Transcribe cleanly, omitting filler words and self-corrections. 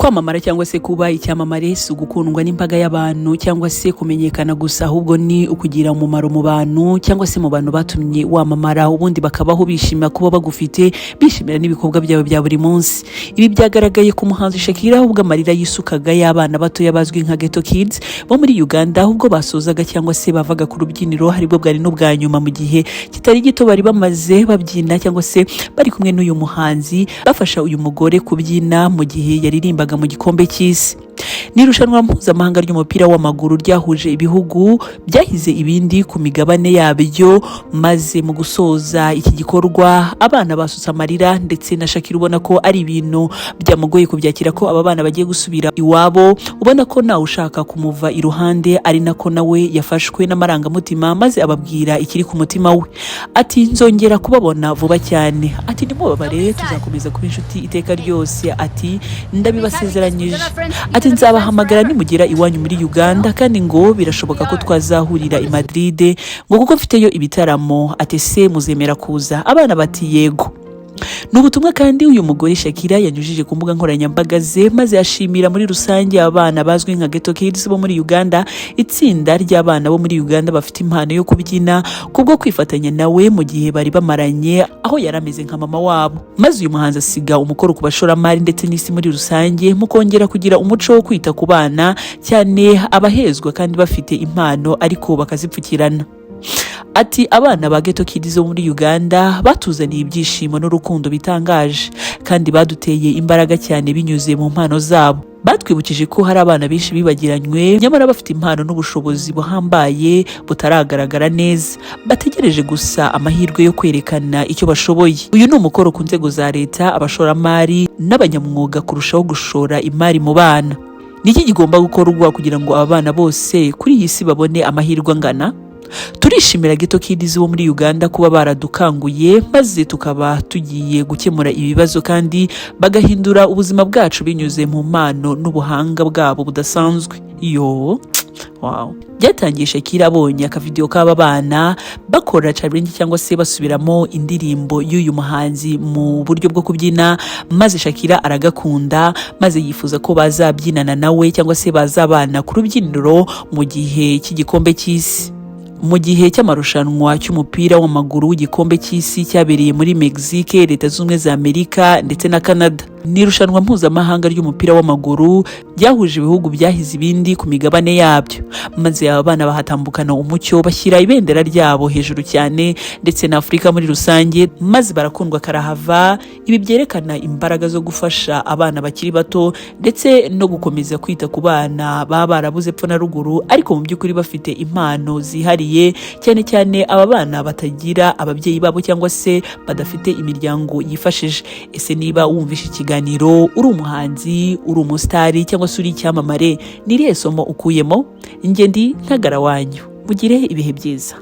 Kwamamara cyangwa se kuba icyamamare si ugukundwa n'imbaga y'abantu cyangwa se kumenyekana gusa, ahubwo ni ukugira umumaro mu bantu cyangwa se mu bantu batumye wamamara, ubundi bakabaho bishimira kuba bagufite, bishimira n'ibikorwa byawe bya buri munsi. Ibi byagaragaye ku muhanzi Shakira ubwo amarira yisukaga y'abana batoya bazwi nka Ghetto Kids bo muri Uganda, ubwo basozaga cyangwa se bavaga ku rubyiniro, aribwo bwari n'ubwa nyuma mu gihe kitari gito bari bamaze babyina cyangwa se bari kumwe n'uyu muhanzi, bafasha uyu mugore kubyina mu gihe yaririmbaga mu gikombe cy'isi. Ni irushanwa mpuzamahanga ry'umupira w'amaguru ryahuje ibihugu byahize ibindi ku migabane yabyo. Maze mu gusoza iki gikorwa, abana basutse amarira, ndetse na Shakira ubona ko ari ibintu byamugoye kubyakira ko aba bana bagiye gusubira iwabo, ubona ko nawe ushaka kumuva iruhande, ari nako nawe yafashwe n'amarangamutima, maze ababwira ikiri ku mutima we. Ati: "Nzongera kubabona vuba cyane." Ati: "Ntimubabare, tuzakomeza kuba inshuti iteka ryose." Ati: "Ndabibasezeranyije." Ati: "Nzabahamagara nimugera iwanyu muri Uganda, kandi ngo birashoboka ko twazahurira i Madrid, ngo kuko mfiteyo ibitaramo." Ati: "Se muzemera kuza?" Abana bati: "Yego." Ni ubutumwa kandi uyu mugore Shakira yanyujije ku mbuga nkoranyambaga ze, maze ashimira muri rusange abana bazwi nka Ghetto Kids bo muri Uganda, itsinda ry'abana bo muri Uganda bafite impano yo kubyina, kubwo kwifatanya nawe mu gihe bari bamaranye, aho yari ameze nka mama wabo. Maze uyu muhanzi asiga umukoro ku bashoramari ndetse n'isi muri rusange mu kongera kugira umuco wo kwita ku bana, cyane abahezwa kandi bafite impano ariko bakazipfukirana. Ati: "Abana ba Ghetto Kids bo muri Uganda batuzaniye ibyishimo n'urukundo bitangaje, kandi baduteye imbaraga cyane binyuze mu mpano zabo. Batwibukije ko hari abana benshi bibagiranywe, nyamara bafite impano n'ubushobozi buhambaye butaragaragara neza, bategereje gusa amahirwe yo kwerekana icyo bashoboye. Uyu ni umukoro ku nzego za leta, abashoramari n'abanyamwuga kurushaho gushora imari mu bana. Ni iki kigomba gukorwa kugira ngo aba bana bose kuri iyi si babone amahirwe angana? Turishimira Ghetto Kids bo muri Uganda kuba baradukanguye, maze tukaba tugiye gukemura ibibazo kandi bagahindura ubuzima bwacu binyuze mu mpano n'ubuhanga bwabo budasanzwe." Yo wow. Byatangiye Shakira abonye akavidewo k'aba bana bakora challenge cyangwa se basubiramo indirimbo y'uyu muhanzi mu buryo bwo kubyina, maze Shakira aragakunda, maze yifuza ko bazabyinana nawe cyangwa se bazabana ku rubyiniro mu gihe cy'igikombe cy'isi, mu gihe cy'amarushanwa cy'umupira w'amaguru w'igikombe cy'isi cyabereye muri Mexique, Leta Zunze Ubumwe za Amerika ndetse na Canada. Ni irushanwa mpuzamahanga ry'umupira w'amaguru ryahuje ibihugu byahize ibindi ku migabane yabyo, maze aba bana bahatambukana umucyo, bashyira ibendera ryabo hejuru cyane ndetse na Afurika muri rusange, maze barakundwa karahava. Ibi byerekana imbaraga zo gufasha abana bakiri bato ndetse no gukomeza kwita ku bana baba barabuze epfo na ruguru, ariko mu by'ukuri bafite impano zihariye, cyane cyane aba bana batagira ababyeyi babo cyangwa se badafite imiryango yifashije. Ese niba wumvishe ikiganiro, uri umuhanzi, uri umusitari cyangwa se uri icyamamare, ni irihe somo ukuyemo? Njye ndi Ntagara wanyu, mugire ibihe byiza.